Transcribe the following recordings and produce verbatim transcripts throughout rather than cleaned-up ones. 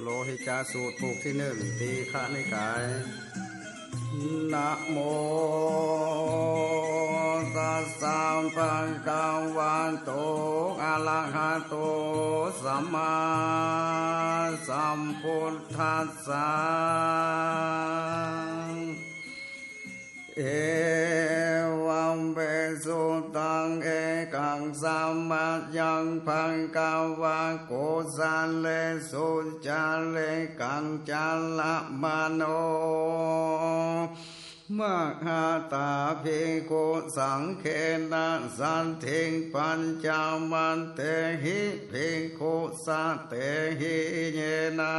โลหิจจสูตรผูกตี้นึ่ง ทีฆนิกาย นะโมตัสสะ ภะคะวะโต อะระหะโต สัมมาสัมพุทธัสสะ เอวัมเป สุตัง เอกัง สะมะยัง ภะคะวะ กุสะเลสุ จาริกัง จาระมะโน มะหะตา ภิกขุสังเฆนะ สัตถิง ปัญจวัตเตหิ ภิกขุสะเตหิ เยนะ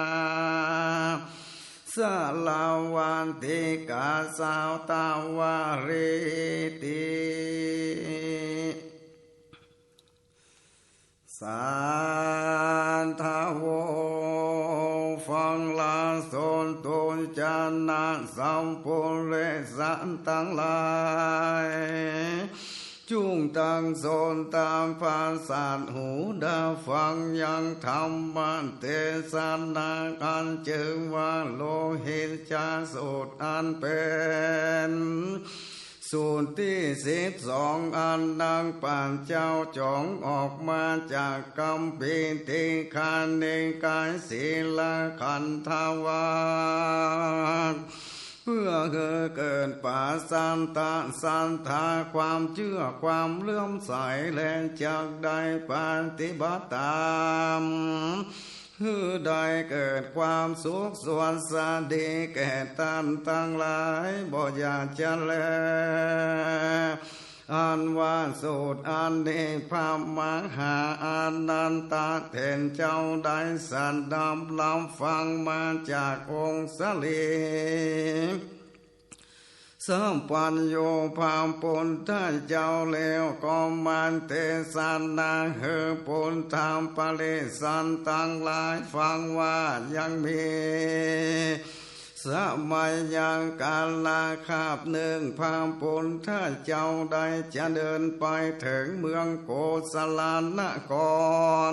สะละวะติกา สาตะวะรีติ สาธะโว ฟังลาโสตุ จนะ สัพปุริสะตังหลาย จุ่งตั้งโสตะปาสสะหูดาฟังยังธรรมเตสนา อันจื้อว่าโลหิจจสูตร อันเป๋นสูตรตี้สิบสอง อันนางปั๋นเจ้าจ๋องออกมาจากคัมภีร์ทีฆนิกาย สีลขันธวรรค เปื้อหื้อเกิดปาสันตะศรัทธา ความเจื้อความเลื่อมใส และจักได้ปฏิบัติต๋าม หื้อได้เกิดความสุขสวัสดีแก่ต้านตังหลาย บ่อย่าจะแล อันว่าสูตรอันนี้ พระมหาอานันทะเถรเจ้าได้สดับรับฟังมาจากองค์สรีสัพพัญญูพระปุทธเจ้าแล้ว ก็มาเตสนาหื้อปุทธปริษัทตังหลายฟังว่า ยังมีสมัยยังกาลคาบนึ่ง พระปุทธเจ้าได้จะเดินไปเถิงเมืองโกศลนค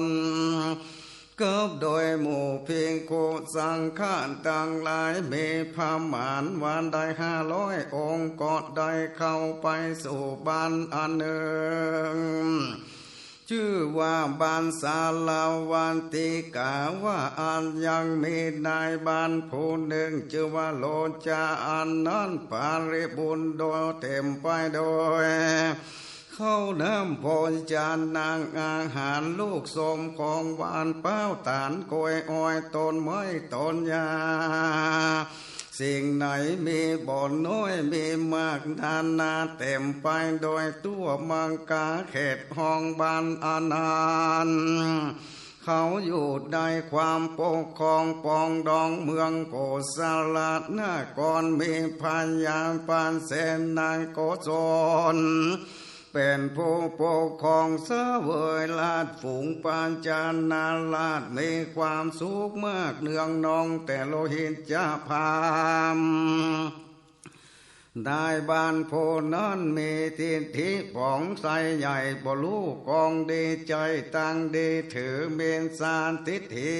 ร กับโดยหมู่ภิกขุสังฆะตังหลาย มีประมาณว่าได้ห้าร้อยองค์ ก็ได้เข้าไปสู่บ้านอันนึ่ง จื้อว่าบ้านสาละวะติกา ว่าอั้น ยังมีนายบ้านผู้นึ่ง จื้อว่าโลจา อันนั้นปริบูรณ์โดยเต๋มไปโดย ข้าวน้ำโภจนะอาหาร ลูกส้มของหวาน เป๊าต๋าล กล้วย อ้อย ต้นไม้ ต้นหญ้า สิ่งไหนมีบ่น้อย มีมากนานา เต๋มไปโดยตั๋วมังกา เขตห้องบ้านอันนั้น เขาอยู่ในความปกครองปองดองเมืองโกศลนคร มีพญาปเสนโกศล เป๋นผู้ปกครองเสวยราช ฝูงประชาราษฎร์มีความสุขมากเนืองนอง แต่โลหิจจพราหมณ์ นายบ้านผู้นั้นมีทิฏฐิผ่องใสใหญ่ บ่ฮู้กองดี ใจ๋ตังดี ถือมิจฉาทิฏฐิ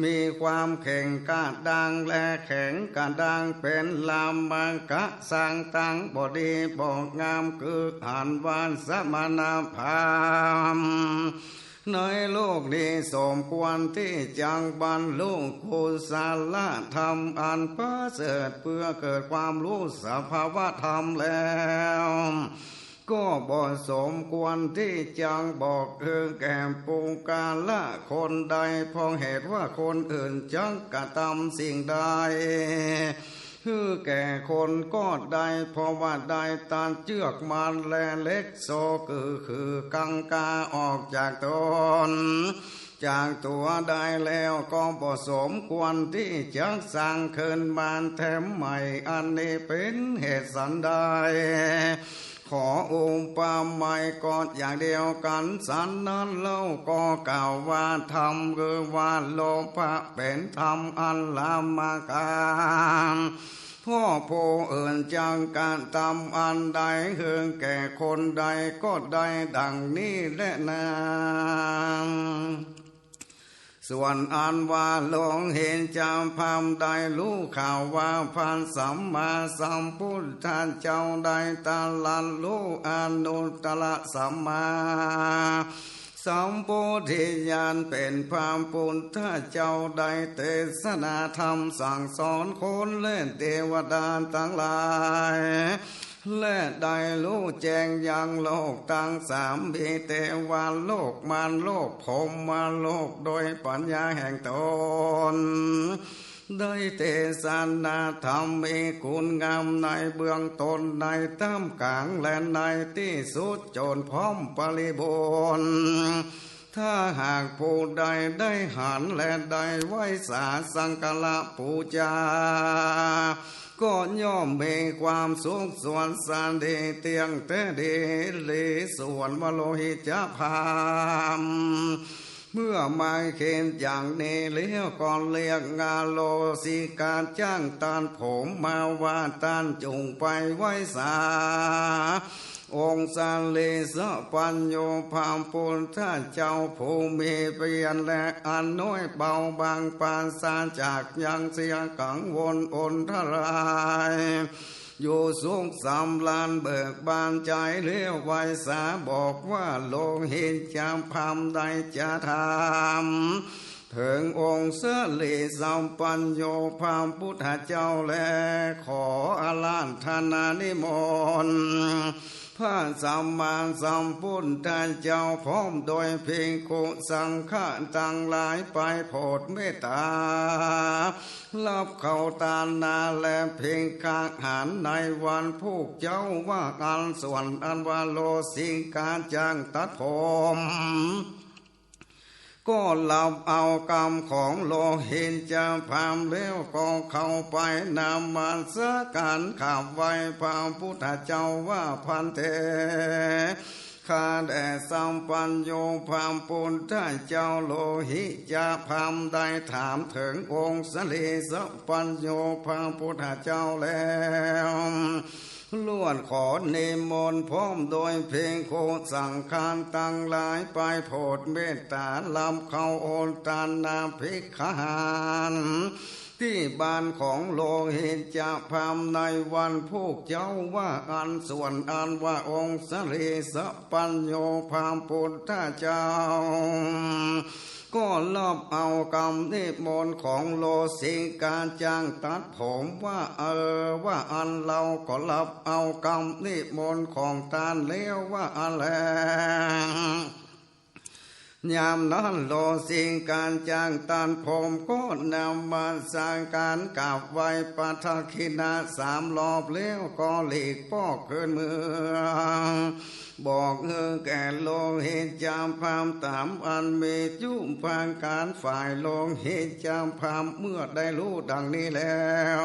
มีความแข็งกระด้างและแข็งกระด้าง เป๋นลามกะ สร้างตางบ่ดีบ่งาม คืออันว่าสมณพราหมณ์ ในโลกนี้สมควรตี้จักบรรลุกุศลธรรมอันประเสริฐ เพื่อเกิดความฮู้สภาวธรรมแล้ว ก็บ่สมควรตี้จักบอกหื้อแก่ปุคคละคนใด เพราะเหตุว่าคนอื่นจักกระทำสิ่งใด หื้อแก่คนก็ได้ เพราะว่าได้ตัดเจื้อกมัดและเหล็กโซ่ คือ คือกังขาออกจากต๋น จากตั๋วได้แล้ว ก็บ่สมควรตี้จักสร้างขึ้นมาแถมใหม่ อันนี้เป๋นเหตุสันใด ขออุปมาก็อย่างเดียวกั๋นสันนั้นเล่า ก็กล่าวว่าธรรม คือว่าโลภะเป๋นธรรมอันลามกะ เพราะผู้อื่นจักกระทำอันใดหื้อแก่คนใดก็ได้ดังนี้แลนา ส่วนอันว่าโลหิจจพราหมณ์ได้ฮู้ข่าวว่าพระสัมมาสัมพุทธเจ้าได้ตรัสรู้อนุตตรสัมมาสัมโพธิญาณ เป๋นพระพุทธเจ้า ได้เตสนาธรรมสั่งสอนคนและเตวดาตังหลาย และได้ฮู้แจ้งยังโลกตังสาม มีเตวโลก มารโลก พรหมโลก โดยปัญญาแห่งต๋น ได้เตสนาธรรมมีคุณงามในเบื้องต้น ในต้ามก๋าง และในตี้สุด จ๋นพร้อมบริบูรณ์ ถ้าหากผู้ใดได้หันและได้ไหว้สาสักการะปู๋จา ก็ย่อมมีความสุขสวัสดีเตี้ยงแต๊ดีหลี ส่วนว่าโลหิจจพราหมณ์ เมื่อมาคิดอย่างนี้แล้ว ก็เรียกอโลสิกาจ้างตัดผมมาว่า ต้านจุ่งไปไหว้สา องค์สรีสะปัญโญพระพุทธเจ้า ผู้มีเปียรและอันน้อยเบาบาง ปราศจากยังเสียกังวลอนทราย อยู่สุขสำราญเบิกบานใจ๋ แล้วไหว้สาบอกว่า โลหิจจพราหมณ์ได้จะถามเถิงองค์สรีสะปัญโญพระพุทธเจ้าแล ขออาราธนานิมนต์ พระสัมมาสัมพุทธเจ้า พร้อมโดยภิกขุสังฆะตังหลาย ไปโผดเมตต๋า ฮับเข้าตานาและภิกขะหารในวันพูกเจ๊าว่าอั้น ส่วนอันว่าโลสิกาจ้างตัดผม ก็ฮับเอากำของโลหิจจพราหมณ์แล้ว ก็เข้าไปนมัสก๋านกราบไหว้พระพุทธเจ้าว่า ภันเต ข้าแต่สะปัญโญพระพุทธเจ้า โลหิจจพราหมณ์ได้ถามเถิงองค์สรีสะปัญโญพระพุทธเจ้าแล้ว ลวดขอนิมนต์พร้อมโดยภิกขุสังฆะตังหลาย ไปโผดเมตต๋าฮับเข้าโอตนาภิกขะหาร ตี้บ้านของโลหิจจพราหมณ์ในวันพูกเจ๊าว่าอั้น ส่วนอันว่าองค์สรีสะปัญโญพระพุทธเจ้า ก็ฮับเอากำนิมนต์ของโลสิกาจ้างตัดผมว่า เออ ว่าอั้น เฮาก็ฮับเอากำนิมนต์ของต้านแล้วว่าอั้นแล ยามนั้นโลสิกาจ้างตัดผมก็นมัสก๋านกราบไหว้ปะทักขิณะสามรอบแล้วก็หลีกป๊อกคืนเมือง บอกหื้อแก่โลหิจจพราหมณ์ต๋ามอันมีจุประก๋าน ฝ่ายโลหิจจพราหมณ์เมื่อได้ฮู้ดังนี้แล้ว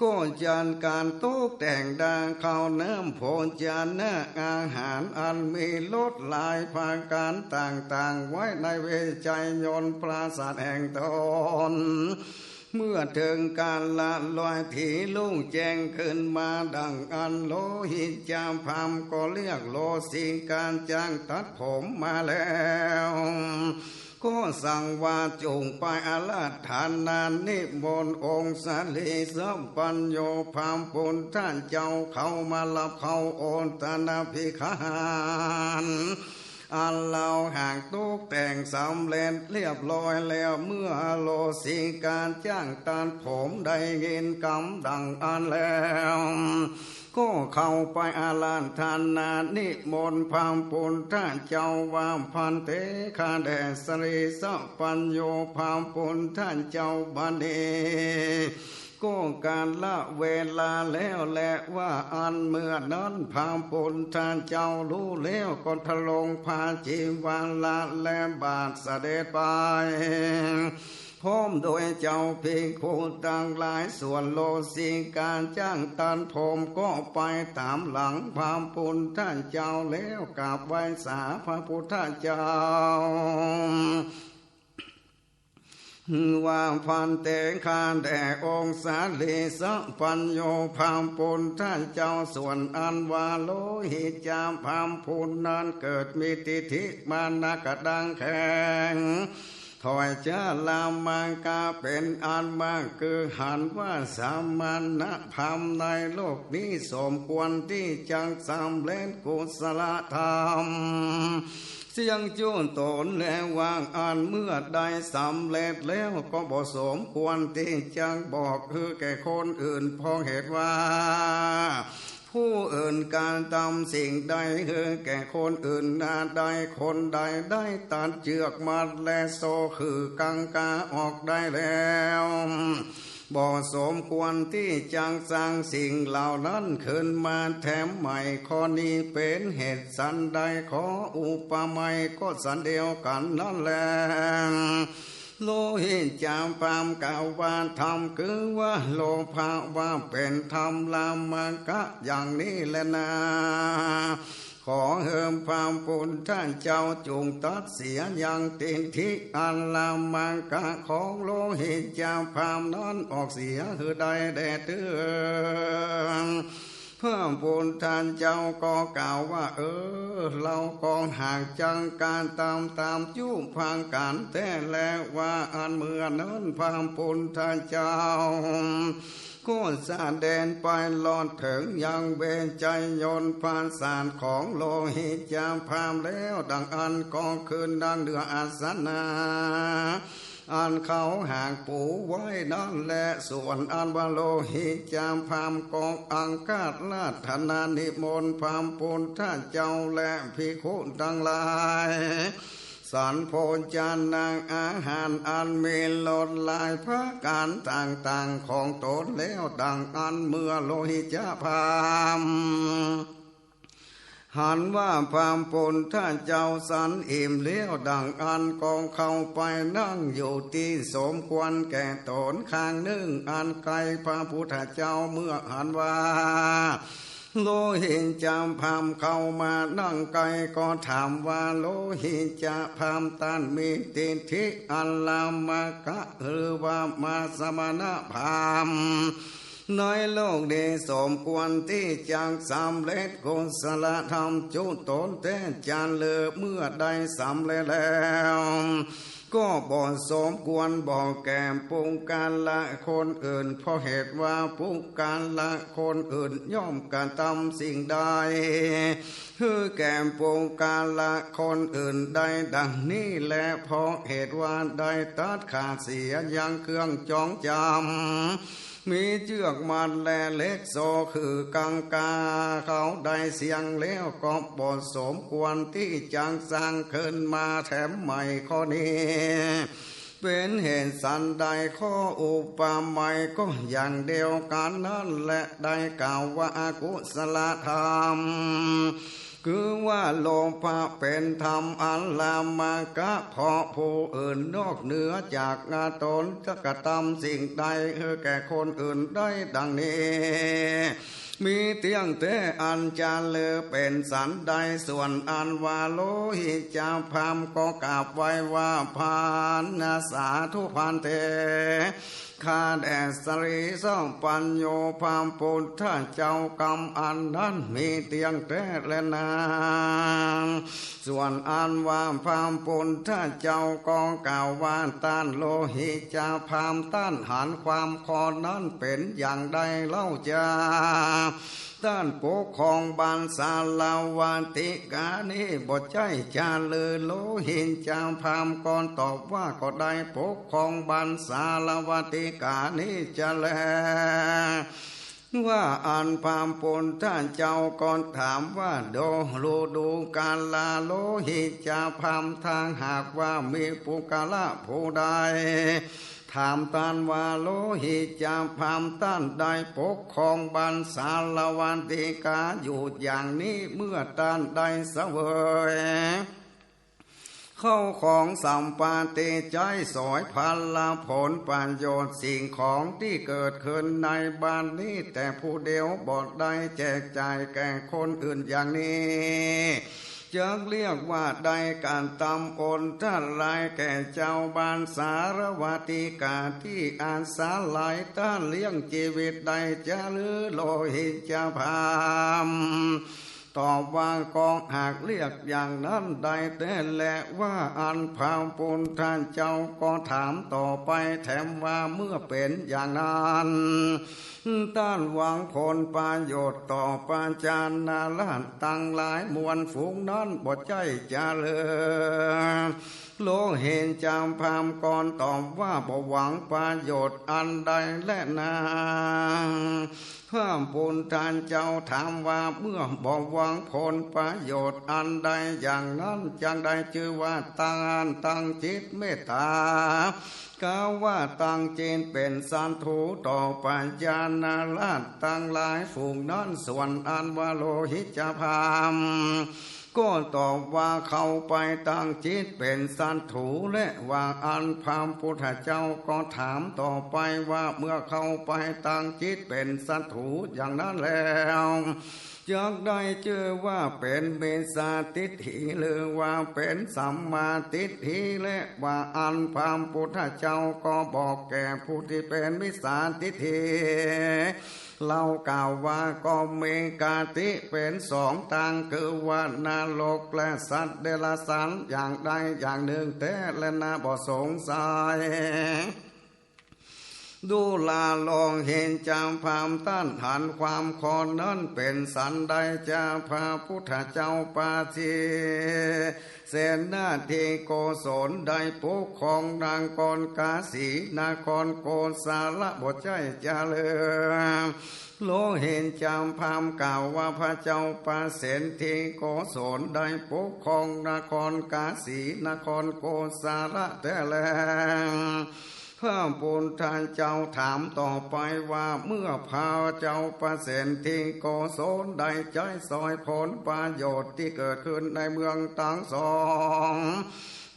ก็จัดก๋านตกแต่งดาเข้าน้ำโภชนะอาหารอันมีรสหลายประก๋านต่างๆ ไว้ในเวชยันต์ปราสาทแห่งต๋น เมื่อเถิงก๋าละลอยถีรุ่งแจ้งขึ้นมาดังอั้น โลหิจจพราหมณ์ก็เรียกโลสิกาจ้างตัดผมมาแล้ว ก็สั่งว่าจุ่งไปอาราธนานิมนต์องค์สรีสะปัญโญพระพุทธเจ้าเข้ามาฮับเข้าโอตนาภิกขะหาร อันเฮาหากตกแต่งสำเร็จเรียบร้อยแล้ว เมื่อโลสิกาจ้างตัดผมได้ยินกำดังอั้นแล้ว ก็เข้าไปอาราธนานิมนต์พระพุทธเจ้าว่า ภันเต ข้าแต่สรีสะปัญโญพระพุทธเจ้า บัดนี้ก็ก๋าละเวลาแล้วแลว่าอั้น เมื่อนั้นพระพุทธเจ้าฮู้แล้วก็ทรงผ้าจีวรและบาตรเสด็จไป พร้อมโดยเจ้าภิกขุตังหลาย ส่วนโลสิกาจ้างตัดผมก็ไปต๋ามหลังพระพุทธเจ้าแล้วกราบไหว้สาพระพุทธเจ้า ว่า ภันเต ข้าแต่องค์สรีสะปัญโญพระพุทธเจ้า ส่วนอันว่าโลหิจจพราหมณ์ผู้นั้นเกิดมีทิฏฐิมานะกระด้างแข็ง ถอยจารามากะเป๋นอันมาก คือหันว่าสมณพราหมณ์ในโลกนี้สมควรตี้จักสำเร็จกุศลธรรมเสี้ยงจุ๊ตน และว่าอันเมื่อได้สำเร็จแล้วก็บ่สมควรตี้จักบอกหื้อแก่คนอื่น เพราะเหตุว่า ผู้อื่นกระตำสิ่งใดหื้อแก่คนอื่นนาได้ คนใดได้ตัดเจื้อกมัดและโซ่ขื่อกังก๋าออกได้แล้ว บ่สมควรตี้จักสร้างสิ่งเหล่านั้นคืนมาแถมใหม่ ข้อนี้เป๋นเหตุสันใด ขออุปไมยก็สันเดียวกั๋นนั้นแล โลหิจจพราหมณ์กล่าวว่า ธรรมคือว่าโลภะว่าเป๋นธรรมลามกะอย่างนี้แลนา ขอหื้อพระปุทธเจ้าจุ่งตัดเสียยังทิฏฐิอันลามกะของโลหิจจพราหมณ์นั้นออกเสียหื้อได้แด่เต๊อะ พระปุทธเจ้าก็กล่าวว่า เออ เฮาก็หากจักกระตำต๋ามจุ๊ประก๋านแต๊แล ว่าอันเมื่อนั้นพระปุทธเจ้าก็เสด็จไปฮอดเถิงยังเวชยนต์ปราสาทของโลหิจจพราหมณ์แล้ว ดังอั้นก็คืนนั่งเหนืออาสนะ อันเขาหากปูไว้นั้นแล ส่วนอันว่าโลหิจจพราหมณ์ก็อังคาสราธนานิมนต์พระปุทธเจ้าและภิกขุตังหลาย สันโภชนะอาหารอันมีรสหลายประก๋านต่างๆ ของตนแล้ว ดังอั้นเมื่อโลหิจจพราหมณ์ หันว่าพระปุทธเจ้าสันอิ่มแล้วดังอั้นก็เข้าไปนั่งอยู่ตี้สมควรแก่ตนข้างนึ่งอันใก้พระปุทธเจ้า เมื่อหันว่าโลหิจจพราหมณ์เข้ามานั่งใก้ก็ถามว่า โลหิจจพราหมณ์ต้านมีทิฏฐิอันลามกะหรือว่ามาสมณพราหมณ์ ในโลกนี้สมควรตี้จักสำเร็จกุศลธรรมจุ๊ตนแต๊จาลือ เมื่อได้สำเร็จแล้ว ก็บ่สมควรบอกแก่ปุคคละคนอื่น เพราะเหตุว่าปุคคละคนอื่นย่อมกระตำสิ่งใด หื้อแก่ปุคคละคนอื่นได้ดังนี้แล เพราะเหตุว่าได้ตัดขาดเสียยังเครื่องจองจำ มีเจื้อกมัดและเหล็กโซ่คือกังกาเขาได้เสี้ยงแล้ว ก็บ่สมควรตี้จักสร้างคืนมาแถมใหม่ ข้อนี้เป๋นเหตุสันใด ข้ออุปไมยก็อย่างเดียวกั๋นนั้นแล ได้กล่าวว่าอกุศลธรรม คือว่าโลภะเป๋นธรรมอันลามกะ เพราะผู้อื่นนอกเหนือจากตนจักกระตำสิ่งใดหื้อแก่คนอื่นได้ดังนี้ มีเตี้ยงแต๊อันจาลือเป๋นสันใด ส่วนอันว่าโลหิจจพราหมณ์ก็กราบไหว้ว่า พรรณะ สาธุภันเต ข้าแด่สรีสัพพัญญูพระปุทธเจ้า กำอันนั้นมีเตี้ยงแต๊แลนา ส่วนอันว่าพระปุทธเจ้าก็กล่าวว่า ต้านโลหิจจพราหมณ์ ต้านหันความข้อนั้นเป๋นอย่างใดเล่าจา ต้านปกครองบ้านสาลวติกานี้บ่ใจ้จาลือ โลหิจจพราหมณ์ก็ตอบว่า ก็ได้ปกครองบ้านสาลวติกานี้จาแล ว่าอั้นพระปุทธเจ้าก็ถามว่า ดูดูกาลาโลหิจจพราหมณ์ ถ้าหากว่ามีปุคคละผู้ใด ถามต้านว่า โลหิจจพราหมณ์ ต้านได้ปกครองบ้านสาลวติกาอยู่อย่างนี้ เมื่อต้านได้เสวย เข้าของสัมปาติใจ๊สอยผลผลประโยชน์สิ่งของตี้เกิดขึ้นในบ้านนี้แต่ผู้เดียวบ่ได้แจกจ่ายแก่คนอื่นอย่างนี้ จักเรียกว่าได้กระตำอนตรายแก่เจ้าบ้านสาลวติกาตี้อาศัยต้านเลี้ยงจีวิตได้จาลือ โลหิจจพราหมณ์ ตอบว่า ก็หากเรียกอย่างนั้นได้แต๊แล ว่าอั้น พระปุทธเจ้าก็ถามต่อไปแถมว่า เมื่อเป๋นอย่างนั้น ต้านหวังผลประโยชน์ต่อประจานาราษฎร์ตังหลายมวลฝูงนั้นบ่ใจ้จาหรือ โลหิจจพราหมณ์ก็ตอบว่า บ่หวังประโยชน์อันใดแลนา พระปุทธเจ้าถามว่า เมื่อบ่หวังผลประโยชน์อันใดอย่างนั้น จักได้จื้อว่าต้านตั้งจิตเมตตา กาว่าตั้งจิตเป๋นศัตรูต่อประจานาราษฎร์ตังหลายฝูงนั้น ส่วนอันว่าโลหิจจพราหมณ์ ก็ตอบว่า เข้าไปตั้งจิตเป๋นศัตรูแล ว่าอั้น พระปุทธเจ้าก็ถามต่อไปว่า เมื่อเข้าไปตั้งจิตเป๋นศัตรูอย่างนั้นแล้ว จักได้จื้อว่าเป๋นมิจฉาทิฏฐิ หรือว่าเป๋นสัมมาทิฏฐิแล ว่าอั้น พระปุทธเจ้าก็บอกแก่ผู้ตี้เป๋นมิจฉาทิฏฐิ เฮากล่าวว่าก็มีคติเป๋นสองตาง คือว่านรกและสัตว์เดรัจฉาน อย่างใดอย่างนึ่งแต๊แลนา บ่สงสัย ดูราโลหิจจพราหมณ์ ต้านหันความข้อนั้นเป๋นสันใดจา พระปุทธเจ้าประสิทธิเสนทิโกศลได้ปกครองนครกาสี นครโกสาละ บ่ใจ้จาหรือ โลหิจจพราหมณ์กล่าวว่า พระเจ้าประสิทธิโกศลได้ปกครองนครกาสี นครโกสาละแต๊แล พระปุทธเจ้าถามต่อไปว่า เมื่อพระเจ้าประสิทธิโกศลได้ใจ๊สอยผลประโยชน์ตี้เกิดขึ้นในเมืองตังสอง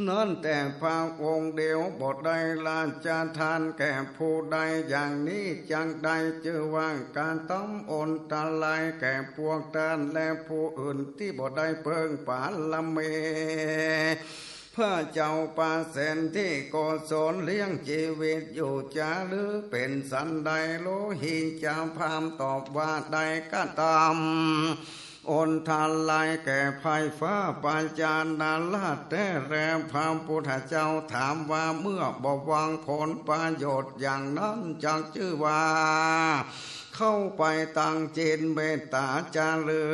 นั้นแต่พระองค์เดียว บ่ได้ราชทานแก่ผู้ใดอย่างนี้ จักได้จื้อว่ากระตำอันตรายแก่พวกต้านและผู้อื่นตี้บ่ได้เปิ้งบารมี พระเจ้าประสิทธิโกศลเลี้ยงจีวิตอยู่จาหรือ เป๋นสันใด โลหิจจพราหมณ์ตอบว่า ได้กระตำอันตรายแก่ไพร่ฟ้าประจานาราษฎร์แต๊แล พระปุทธเจ้าถามว่า เมื่อบ่หวังผลประโยชน์อย่างนั้น จักจื้อว่า เข้าไปตั้งจิตเมตตาจาหรือ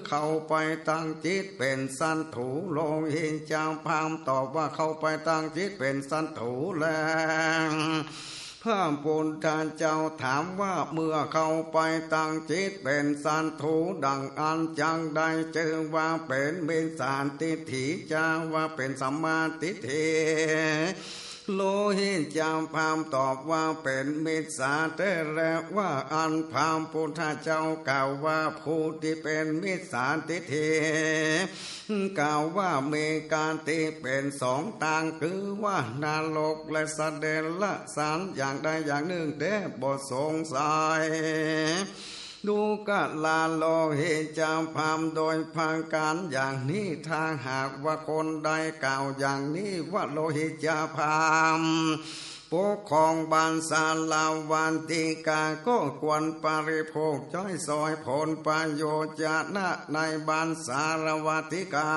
เข้าไปตั้งจิตเป๋นศัตรู โลหิจจพราหมณ์ตอบว่า เข้าไปตั้งจิตเป๋นศัตรูแล พระปุทธเจ้าถามว่า เมื่อเข้าไปตั้งจิตเป๋นศัตรูดังอั้น จักได้จื้อว่าเป๋นมิจฉาทิฏฐิจา ว่าเป๋นสัมมาทิฏฐิ โลหิจจพราหมณ์ตอบว่า เป๋นมิจฉาแต๊แล ว่าอั้น พระปุทธเจ้ากล่าวว่า ผู้ตี้เป๋นมิจฉาทิฏฐิ กล่าวว่ามีคติเป๋นสองตาง คือว่านรกและสัตว์เดรัจฉาน อย่างใดอย่างนึ่งแต๊บ่สงสัย ดูราโลหิจจพราหมณ์ โดยประก๋านอย่างนี้ ถ้าหากว่าคนใดกล่าวอย่างนี้ว่า โลหิจจพราหมณ์ปกครองบ้านสาลวติกา ก็ควรปริโภคใจ๊สอยผลประโยชน์จนะในบ้านสาลวติกา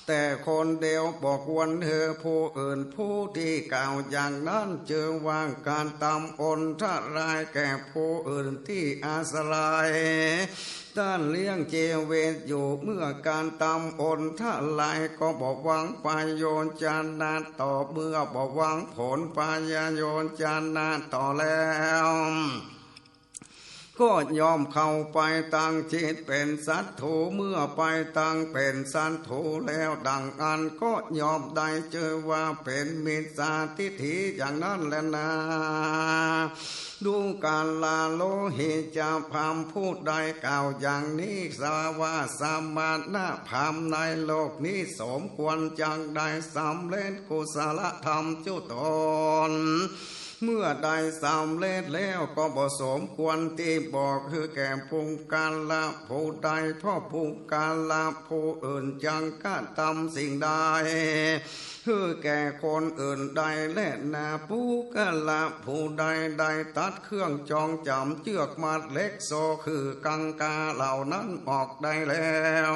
แต่คนเดียว บ่ควรหื้อผู้อื่น ผู้ตี้กล่าวอย่างนั้น จื้อว่ากระตำอันตรายแก่ผู้อื่นตี้อาศัยต้านเลี้ยงจีวิตอยู่ เมื่อกระตำอันตรายก็บ่หวังประโยชน์จนะต่อ เมื่อบ่หวังผลประโยชน์จนะต่อแล้ว ก็ย่อมเข้าไปตั้งจิตเป๋นศัตรู เมื่อไปตั้งเป๋นศัตรูแล้วดังอั้น ก็ย่อมได้จื้อว่าเป๋นมิจฉาทิฏฐิอย่างนั้นแลนา ดูราโลหิจจพราหมณ์ ผู้ใดกล่าวอย่างนี้ สาว่าสมณพราหมณ์ในโลกนี้สมควรจักได้สำเร็จกุศลธรรมจุตน เมื่อได้สำเร็จแล้วก็บ่สมควรตี้บอกหื้อแก่ปุคคละผู้ใด เพราะปุคคละผู้อื่นจักกระทำสิ่งใดหื้อแก่คนอื่นได้แลนา ปุคคละผู้ใดได้ตัดเครื่องจองจ๋ำ เจื้อกมัด เหล็กโซ่ คือกังขาเหล่านั้นออกได้แล้ว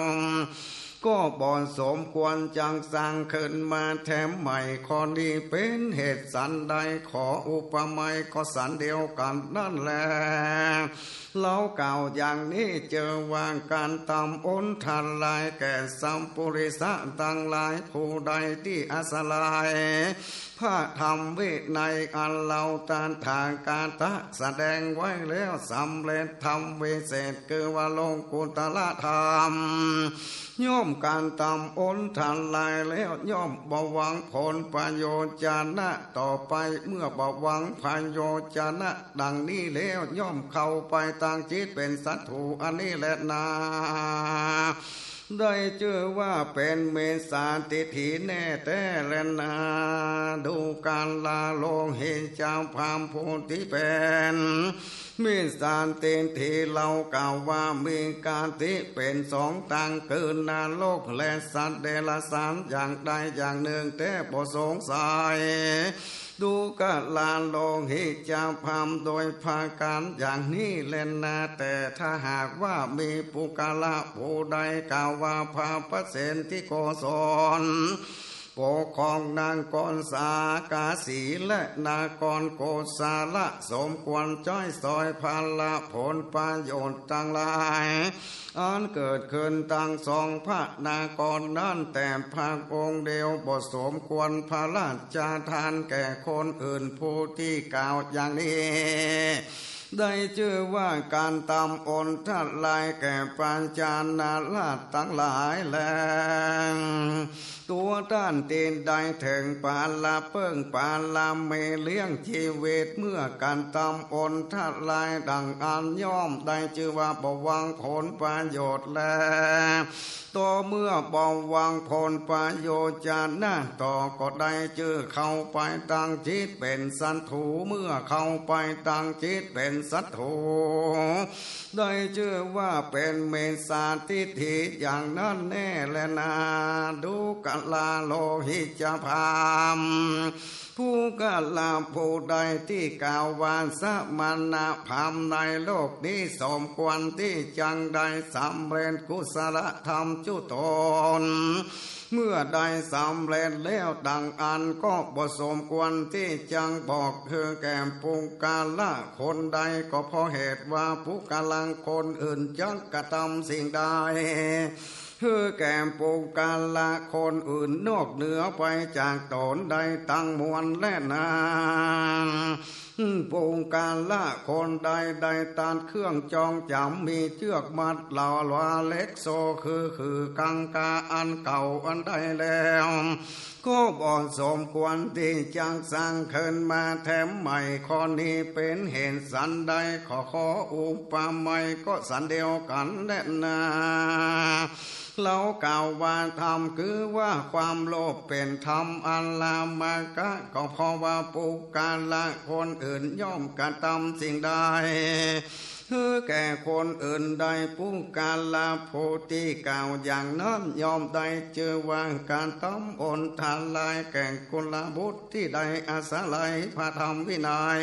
ก็บ่สมควรจักสร้างขึ้นมาแถมใหม่ ข้อนี้เป๋นเหตุสันใด ข้ออุปไมยก็สันเดียวกั๋นนั้นแล เฮากล่าวอย่างนี้ จื้อว่าก๋านตำอนทลายแก่สัปปุริสะตังหลาย ผู้ใดตี้อาศัยพระธรรมวินัยอันเฮาตถาคตะแสดงไว้แล้ว สำเร็จธรรมวิเศษ คือว่าโลกุตตรธรรม ย่อมก๋านตำอนทลายแล้ว ย่อมบ่หวังผลประโยชน์จะนะต่อไป เมื่อบ่หวังประโยชน์จะนะดังนี้แล้ว ย่อมเข้าไปตั้งจิตเป๋นศัตรู อันนี้แลนา ได้จื้อว่าเป๋นมิจฉาทิฏฐิแน่แต๊แลนา ดูกราโลหิจจพราหมณ์ ผู้ตี้เป๋น มิจฉาทิฏฐิ เฮากล่าวว่ามีคติเป๋นสองตาง คือนรกและสัตว์เดรัจฉาน อย่างใดอย่างนึ่งแต๊บ่สงสัย ดูกราโลหิจจพราหมณ์ โดยประก๋านอย่างนี้แลนา แต่ถ้าหากว่ามีปุคคละผู้ใดกล่าวว่าพระปเสนทิโกศล ปกครองนครสาคาสีและนครโกศละ สมควรใจ๊สอยพละผลประโยชน์ตังหลาย อันเกิดขึ้นตังสองพระนครนั้นแต่พระองค์เดียว บ่สมควรพระราชทานแก่คนอื่นผู้ตี้กล่าวอย่างนี้ ได้จื้อว่าก๋านตำอนทลายแก่ประชาราษฎร์ตังหลายแล ตั๋วต้านตี้ได้เถิงผละเปิ้งผละเมเลี้ยงจีวิต เมื่อก๋านตำอนทลายดังอั้น ย่อมได้จื้อว่าบ่หวังผลประโยชน์แล ต่อเมื่อบ่หวังผลประโยชน์จะนะต่อ ก็ได้จื้อเข้าไปตั้งจิตเป๋นศัตรู เมื่อเข้าไปตั้งจิตเป๋นศัตรู ได้จื้อว่าเป๋นมิจฉาทิฏฐิอย่างนั้นแน่แลนา ดูกราโลหิจจพราหมณ์ ปุคคละผู้ใดตี้กล่าวว่าสมณพราหมณ์ในโลกนี้สมควรตี้จักได้สำเร็จกุศลธรรมจุตน เมื่อได้สำเร็จแล้วดังอั้น ก็บ่สมควรตี้จักบอกหื้อแก่ปุคคละคนใด ก็เพราะเหตุว่าปุคคละคนอื่นจักกระทำสิ่งใดหื้อแก่ปุคคละคนอื่นนอกเหนือไปจากตนได้ตังมวลแลนา ปุคคละคนใดได้ตัดเครื่องจองจ๋ำ มีเจื้อกมัด เหลาว่าเหล็กโซ่ คือ คือกังขาอันเก่าอันใดแล้ว ก็บ่สมควรตี้จักสร้างขึ้นมาแถมใหม่ ข้อนี้เป๋นเหตุสันใด ข้อ ข้ออุปไมยก็สันเดียวกั๋นแลนา เฮากล่าวว่าธรรมคือว่าความโลภเป๋นธรรมอันลามกะ ก็เพราะว่าปุคคละคนอื่นย่อมกระทำสิ่งใดหื้อแก่คนอื่นได้ ปุคคละผู้ตี้กล่าวอย่างนั้น ย่อมได้จื้อว่ากระทำอนทลายแก่กุลบุตรตี้ได้อาศัยพระธรรมวินัย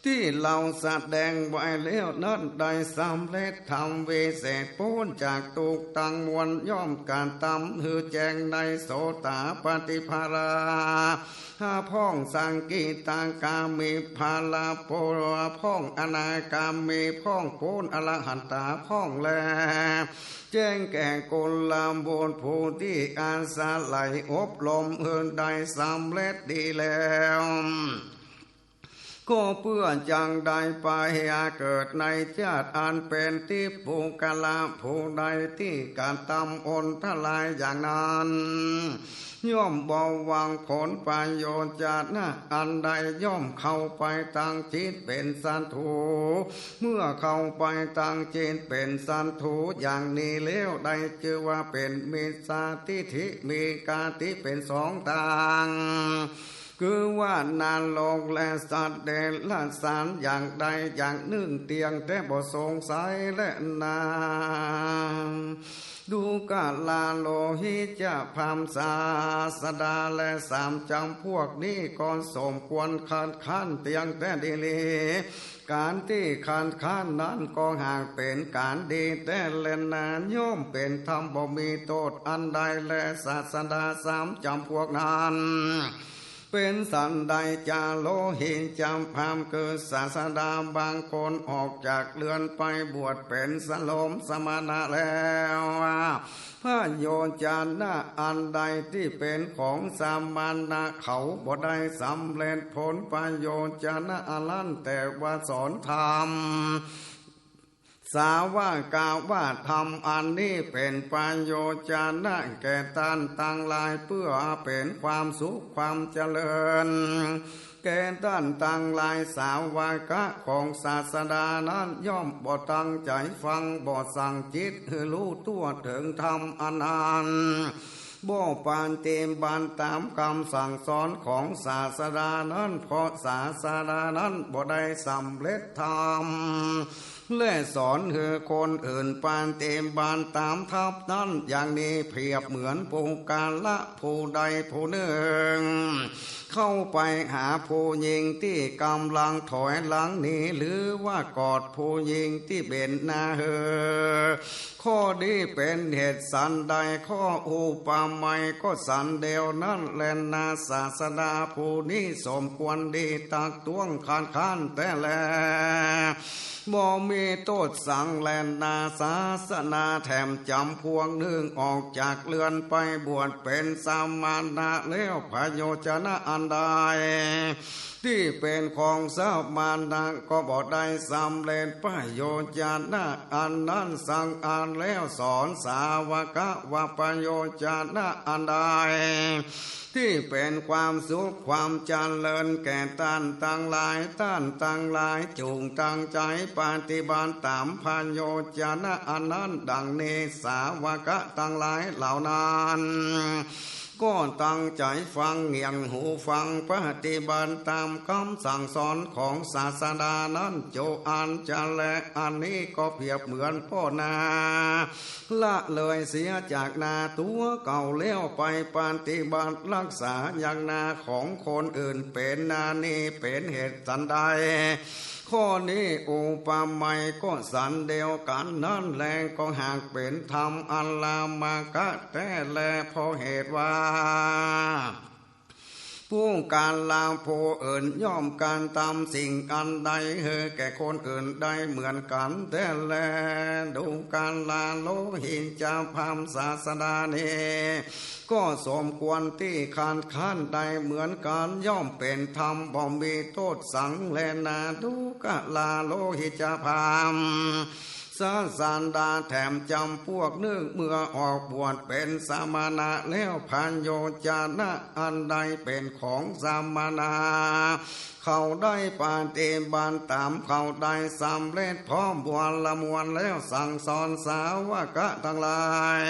ตี้เฮาแสดงไว้แล้วนั้น ได้สำเร็จธรรมวิเศษ ป๊นจากทุกข์ตังมวล ย่อมกระทำหื้อแจ้งในโสตาปัตติผละ ห้าพ่อง สกิทาคามิผละ ป๊น ห้าพ่อง อนาคามิพ่อง ป๊นอรหันตาพ่องแล แจ้งแก่กุลบุตรผู้ตี้อาศัยอบรมหื้อได้สำเร็จดีแล้ว ก็เปื้อจักได้ไปเกิดในชาติอันเป๋นทิพย์ ปุคคละผู้ใดตี้กระทำอนทลายอย่างนั้น ย่อมบ่หวังผลประโยชน์จะนะอันใด ย่อมเข้าไปตั้งจิตเป๋นศัตรู เมื่อเข้าไปตั้งจิตเป๋นศัตรูอย่างนี้แล้ว ได้จื้อว่าเป๋นมิจฉาทิฏฐิ มีคติเป๋นสองตาง คือว่านรกและสัตว์เดรัจฉานอย่างใดอย่างนึ่งเตียงแต๊บ่สงสัยแลนา ดูกราโลหิจจพราหมณ์ ศาสดาแลสามจ๋ำพวกนี้ก็สมควรคัดค้านเตียงแต๊ดีหลี ก๋านตี้คัดค้านนั้นก็หากเป๋นก๋านดีแต๊แลนา ย่อมเป๋นธรรมบ่มีโต้ษอันใดแล ศาสดาสามจ๋ำพวกนั้น เป๋นสันใดจา โลหิจจพราหมณ์ คือศาสดาบางคนออกจากเฮือนไปบวชเป๋นสโรมสมณะแล้ว ประโยชน์นะอันใดตี้เป๋นของสมณะเขาบ่ได้สำเร็จผลประโยชน์นะอันนั้น แต่ว่าสอนธรรม สาวกะว่าธรรมอันนี้เป๋นประโยชน์นะแก่ต้านตังหลาย เปื้อเป๋นความสุขความเจริญ แก่ต้านตังหลาย สาวกะของศาสดานั้นย่อมบ่ตั้งใจ๋ฟัง บ่สั่งจิตหื้อฮู้ทั่วเถิงธรรมอันนั้น บ่ปฏิบัติต๋ามกำสั่งสอนของศาสดานั้น เพราะศาสดานั้นบ่ได้สำเร็จธรรม และสอนหื้อคนอื่นปฏิบัติต๋ามธรรมนั้น อย่างนี้เปรียบเหมือนปุคคละผู้ใดผู้นึ่ง เข้าไปหาผู้ญิงตี้ก่ำลังถอยหลังหนี หรือว่ากอดผู้ญิงตี้เบนหน้าหื้อ ข้อนี้เป๋นเหตุสันใด ข้ออุปไมยก็สันเดียวนั้นแลนา ศาสดาผู้นี้สมควรตี้ตักต้วงคัดค้านแต๊แล บ่มีโต้ษสังแลนา ศาสดาแถมจ๋ำพวกนึ่งออกจากเฮือนไปบวชเป๋นสมณะแล้ว ประโยชน์นะอันใด ตี้เป๋นของสมณะก็บ่ได้สำเร็จประโยชน์นะอันนั้นสักอันแล้ว สอนสาวกะว่าประโยชน์นะอันใด ตี้เป๋นความสุขความเจริญแก่ต้านตังหลาย ต้านตังหลายจุ่งตั้งใจ๋ปฏิบัติต๋ามประโยชน์นะอันนั้นดังนี้ สาวกะตังหลายเหล่านั้น ก็ตั้งใจ๋ฟัง เงี่ยงหูฟัง ปฏิบัติต๋ามกำสั่งสอนของศาสดานั้น จุอันจะแล อันนี้ก็เปรียบเหมือนป้อนา ละเลยเสียจากนาตั๋วเก่าแล้วไปปฏิบัติรักษายังนาของคนอื่นเป๋นนา นี้เป๋นเหตุสันใด ข้อนี้อุปไมยก็สันเดียวกั๋นนั้นแล ก็หากเป๋นธรรมอันลามกะแต๊แล เพราะเหตุว่า ปุคคละผู้อื่นย่อมกระตำสิ่งอันใดหื้อแก่คนอื่นได้เหมือนกั๋นแต๊แล ดูกราโลหิจจพราหมณ์ ศาสดานี้ ก็สมควรตี้คัดค้านได้เหมือนกั๋น ย่อมเป๋นธรรมบ่มีโต้ษสังแลนา ดูกราโลหิจจพราหมณ์ ศาสดาแถมจ๋ำพวกนึ่งเมื่อออกบวชเป๋นสมณะแล้ว ประโยชน์นะอันใดเป๋นของสมณะ เขาได้ปฏิบัติต๋าม เขาได้สำเร็จพร้อมบัวระมวลแล้ว สั่งสอนสาวกะตังหลาย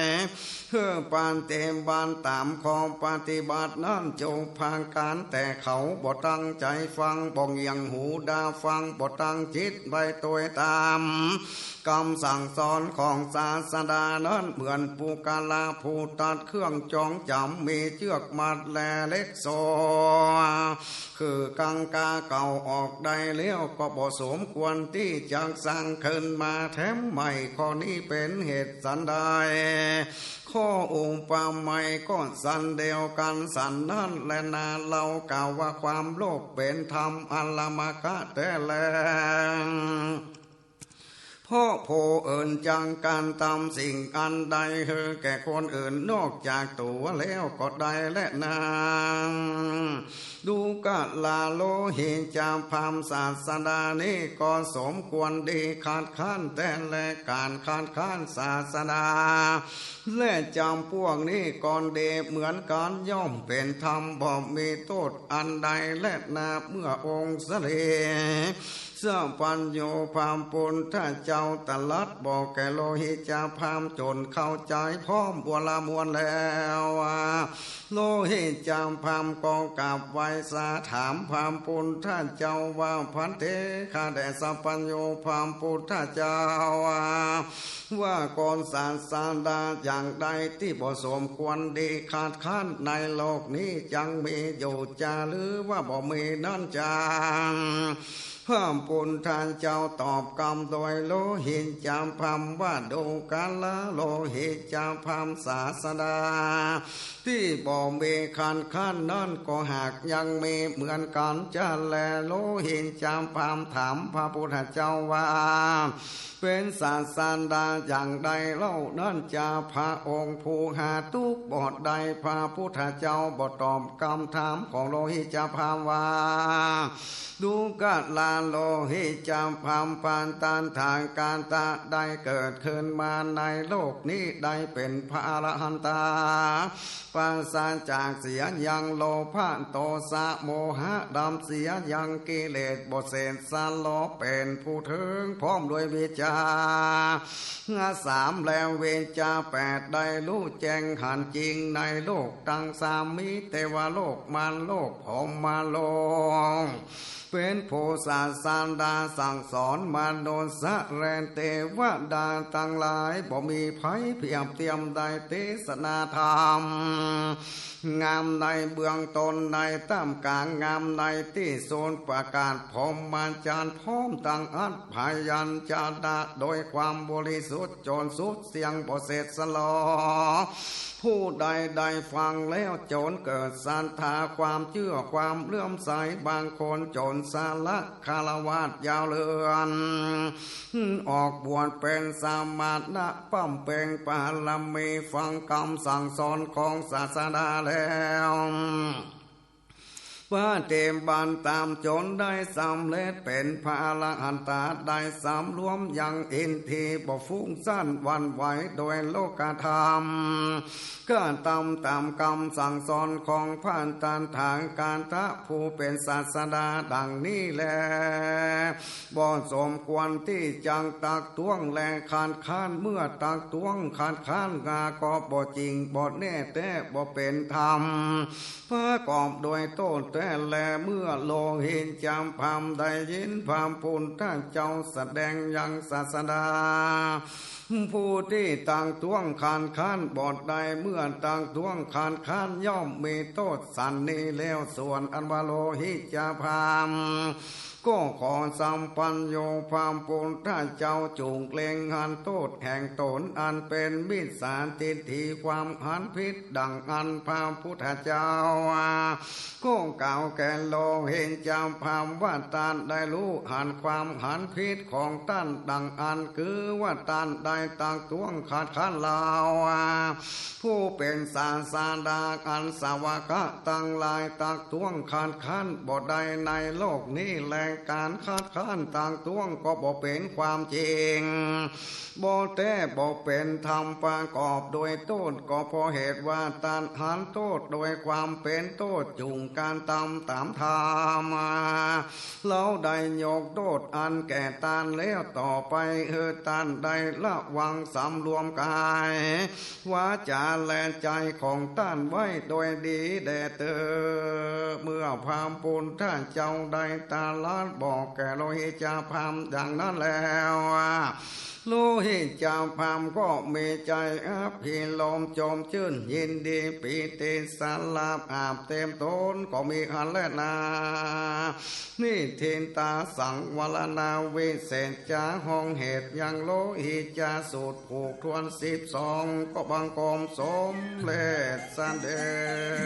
หื้อปฏิบัติต๋ามข้อปฏิบัตินั้นจุพากั๋น แต่เขาบ่ตั้งใจ๋ฟัง บ่เงี่ยงหูดาฟัง บ่ตั้งจิตไว้ตวยต๋ามกำสั่งสอนของศาสดานั้น เหมือนปุคคละผู้ตัดเครื่องจองจ๋ำ มีเจื้อกมัดและเหล็กโซ่ คือกังขาเก่าออกได้แล้ว ก็บ่สมควรตี้จะสร้างขึ้นมาแถมใหม่ ข้อนี้เป๋นเหตุสันใด ข้ออุปไมยก็สันเดียวกั๋นสันนั้นแลนา เฮากล่าวว่าความโลภเป๋นธรรมอลามกะแต๊แล เพราะผู้อื่นจักกระทำสิ่งอันใดหื้อแก่คนอื่นนอกจากตั๋วแล้วก็ได้แลนา ดูกราโลหิจจพราหมณ์ ศาสดานี้ก็สมควรตี้คัดค้านแต๊แล ก๋านคัดค้านศาสดา และจ๋ำพวกนี้ก็ดีเหมือนกั๋น ย่อมเป๋นธรรมบ่มีโต้ษอันใดแลนา เมื่อองค์สรีสัพพัญญูพระปุทธเจ้าตรัสบอกแก่โลหิจจพราหมณ์จนเข้าใจ๋พร้อมบัวระมวลแล้ว โลหิจจพราหมณ์ก็กราบไหว้สาถามพระพุทธเจ้าว่า ภันเต ข้าแต่สัพพัญญูพระพุทธเจ้า ว่าก็ศาสดาอย่างใดตี้บ่สมควรดีคัดค้านในโลกนี้จักมีอยู่จา หรือว่าบ่มีนั้นจา พระพุทธเจ้าตอบกำโดยโลหิจจพราหมณ์ว่า ดูกราโลหิจจพราหมณ์ ศาสดาตี้บ่มีคัดค้านนั้นก็หากยังมีเหมือนกั๋นจาแล โลหิจจพราหมณ์ถามพระพุทธเจ้าว่า เป๋นศาสดาอย่างใดเล่านั้นจา พระองค์ผู้หาตุ๊กข์บ่ได้ พระพุทธเจ้าบ่ตอบกำถามของโลหิจจพราหมณ์ว่า ดูกราโลหิจจพราหมณ์ พระตถาคตะได้เกิดขึ้นมาในโลกนี้ ได้เป๋นพระอรหันตา ปราศจากเสียยังโลภะโตสะโมหะ ดำเสียยังกิเลส บ่เศษสะหลอ เป๋นผู้เถิงพร้อมด้วยวิชชา สามและวิชชาแปด ได้ฮู้แจ้งหันจริงในโลกตังสาม มีเตวโลก มารโลก พรหมโลก เป๋นผู้ศาสดาสั่งสอนมนุษย์และเตวดาตังหลาย บ่มีใผเปียบเตียมได้ เตสนาธรรม งามในเบื้องต้น ในต้ามก๋าง งามในตี้สุด ประกาศพรหมจรรย์ พร้อมตังอัฏฐพยัญชนะ โดยความบริสุทธิ์จ๋นสุดเสี้ยง บ่เศษสะหลอ ผู้ใดได้ฟังแล้วจ๋นเกิดศรัทธา ความเจื้อ ความเลื่อมใส บางคนจ๋นสละฆราวาสยาวเรือน ออกบวชเป๋นสมณะ บำเพ็งบารมี ฟังกำสั่งสอนของศาสดาแล้ว ปฏิบัติต๋ามจ๋นได้สำเร็จเป๋นพระอรหันตา ได้สำรวมยังอินทรีย์บ่ฟุ้งซ่านหวั่นไหวโดยโลกธรรม กระตำต๋ามกำสั่งสอนของพระตถาคตะผู้เป๋นศาสดาดังนี้แล บ่สมควรตี้จักตักท้วงและคัดค้าน เมื่อตักท้วงคัดค้านก็บ่จริง บ่แน่แต๊ บ่เป๋นธรรม ประกอบโดยโต้ษแต๊แล เมื่อโลหิจจพราหมณ์ได้ยินพระพุทธเจ้าแสดงยังศาสดา ผู้ตี้ตักท้วงคัดค้านบ่ได้ เมื่อตักท้วงคัดค้านย่อมมีโต้ษสันนี้แล้ว ส่วนอันว่าโลหิจจพราหมณ์ ก็ขอสัพพัญญูพระพุทธเจ้าจุ่งเล็งหันโต้ษแห่งต๋นอันเป๋นมิจฉาทิฏฐิความหันผิดดังอั้น พระพุทธเจ้าก็กล่าวแก่โลหิจจพราหมณ์ว่า ต้านได้ฮู้หันความหันผิดของต้านดังอั้น คือว่าต้านได้ตักท้วงคัดค้านเฮา ผู้เป๋นศาสดาอันสาวกะตังหลายตักท้วงคัดค้านบ่ได้ในโลกนี้แล ก๋านคัดค้านตักท้วงก็บ่เป๋นความจริง บ่แต๊ บ่เป๋นธรรม ประกอบโดยโต้ษ ก็เพราะเหตุว่าต้านหันโต้ษโดยความเป๋นโต้ษจุ่งก๋านตำต๋ามธรรม เฮาได้ยกโต้ษอันแก่ต้านแล้ว ต่อไปหื้อต้านได้ระวังสำรวมก๋าย วาจ๋าและใจ๋ของต้านไว้โดยดีแด่เต๊อะ เมื่อพระพุทธเจ้าได้ตรัสบอกแก่โลหิจจพราหมณ์ดังนั้นแล้ว โลหิจจพราหมณ์ก็มีใจ๋อภิรมย์จมจื้นยินดีปีติสลาบอาบเต็มต๋นก็มีอันแลนา นิฏฐิตาสังวรณาวิเศษจา ห้องเหตุยังโลหิจจสูตรผูกถ้วนสิบสอง ก็บังคมสมเร็จเสด็จ